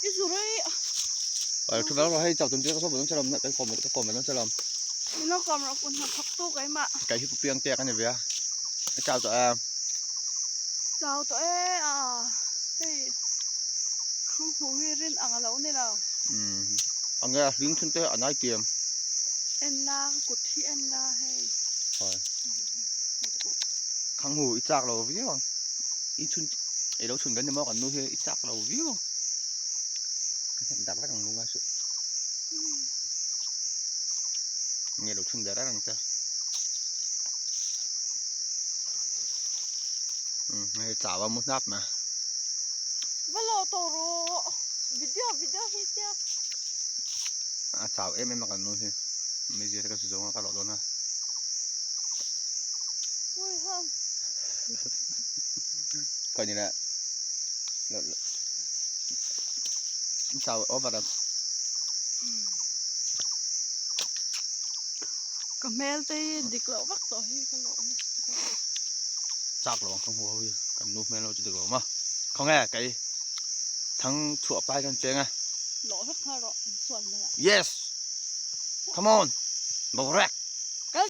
I zu rei a. Ai thu vel hei chau tum ka so bon chalam na kan kom ka kom bon chalam. Min lo kom rawh kun hna thawk tu keimah. Kai hi pu piang tek ani ve a. A chau tawh em. Chau tawh e a hei khang hu hi rin ang a lo ni lo. Um ange a hling thun te a nai tiam. En la ka kut hi en la hei. Hoi. Khang hu i chak lo viau ang. I chhun i lo chhun kan ni maw kan nu hi i chak lo viau ang. Ka hnek dak vek ang lunga suh. Nge lo chhun ber ang che. Hei chau a mu hnap mai. Va lo tawh rawh. Video video hi tia. A chau em em a kan nu hi. Mizia te ka zu zawng a ka lawh dawn a. Ui ham. Khawi ni le. Chau over a. Ka hmel te hi dik loh vak tawh hi ka lawh nasa tuk a. Chak lo ang ka hmu ho hi kan nu hmel lo chu dik lo ma. Khawnge kei thang chhuah pai kan cheng a. Lawh vek nghal rawh an sual hmel ah. Yes! Come on! Boruak!